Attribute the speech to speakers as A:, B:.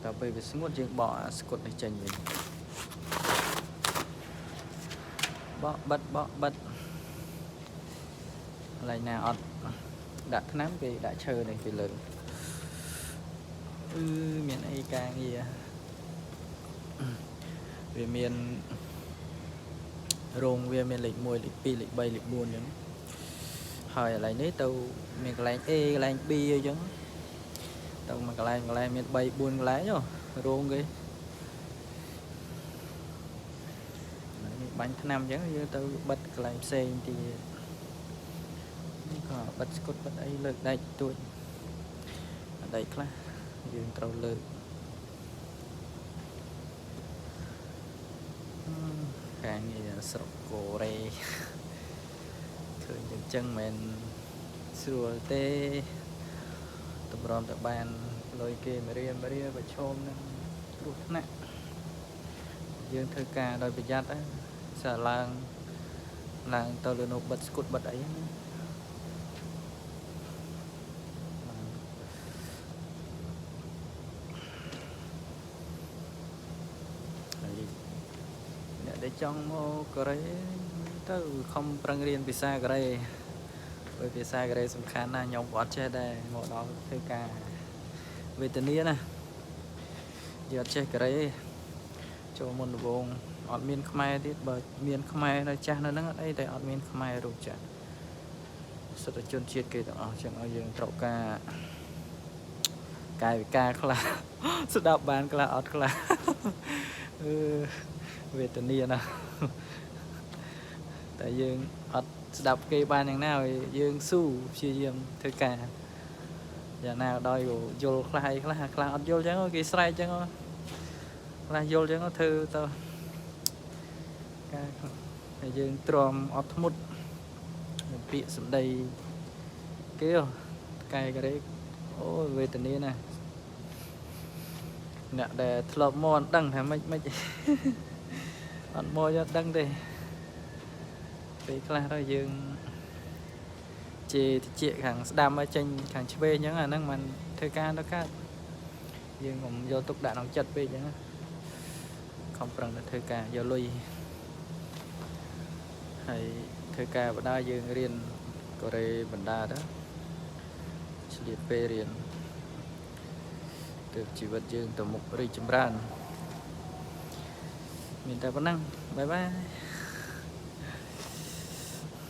A: តទៅពេលវាស្ងួតយើងបកអាស្គុតនេះចេញវិញបកបិទបកបិទកន្លែងណាអត់ដាក់ថ្នាំគេដាក់ឈើនេះពីលើអឺមានអីការងារវាមានរោងវាមានលេខ1លេខ2លេខ3លេខ4អញ្ចឹងហើយកន្លែងនេះទៅមានកន្លែង A កន្លែង B អញ្ចឹងទៅមួយកន្លែងកន្លែងមាន3 4កន្លែងហ៎រោងគេនេះបាញ់ថ្នាំអញ្ចឹងយើងទៅបិទកន្លែងផ្សេងទៀតនេះក៏បិទស្គុតបិទអីលើកដែកទួចដែកខ្លះយើងត្រូវលើកការងារស្រុកកូរ៉េឃើញអញ្ចឹងមិនស្រួលទេតម្រាំតែបានលុយគេមួយរៀលមួយរៀលប្រឈមនឹងគ្រោះថ្នាក់យើងធ្វើការដោយប្រយ័ត្នណាសារឡើងឡើងទៅលើនោះបិទស្គុតបិទអីហ្នឹងហើយអ្នកដែលចង់មកកូរ៉េទៅខំប្រឹងរៀនភាសាកូរ៉េព្រោះភាសាកូរ៉េសំខាន់ណាស់ខ្ញុំក៏អត់ចេះដែរមកដល់ធ្វើការវេទនាណាយើងអត់ចេះកូរ៉េចូលមុនដំបូងអត់មានខ្មែរទៀតបើមានខ្មែរនៅចាស់នៅហ្នឹងអត់អីតែអត់មានខ្មែររូបចាស់សិទ្ធិជនជាតិគេទាំងអស់ចឹងឲ្យយើងត្រូវការកាយវិការខ្លះស្ដាប់បានខ្លះអត់ខ្លះអឺវេទនាណាស់តែយើងអត់ស្ដាប់គេបានយ៉ាងណាឲ្យយើងស៊ូព្យាយាមធ្វើការយ៉ាងណាក៏ដោយក៏យល់ខ្លះអីខ្លះខ្លះអត់យល់ចឹងគេស្រែកចឹងខ្លះយល់ចឹងធ្វើទៅការហើយយើងទ្រាំអត់ធ្មត់ពាក្យសម្ដីគេហ៎កែការ៉េអូយវេទនាណាស់អ្នកដែលធ្លាប់មកអត់ដឹងថាម៉េចម៉េចអត់មកយកដឹងទេពេលខ្លះទៅយើងជេរតិចខាងស្ដាំឲ្យចេញខាងឆ្វេងអញ្ចឹងអាហ្នឹងมันធ្វើការទៅកើតយើងកុំយកទុកដាក់ក្នុងចិត្តពេកអញ្ចឹងណាខំប្រឹងទៅធ្វើការយកលុយហើយធ្វើការបណ្ដាយើងរៀនកូរ៉េបណ្ដាទៅឆ្លៀតពេលរៀនទើបជីវិតយើងទៅមុខរីកចម្រើនមានតែប៉ុណ្ណឹង bye bye.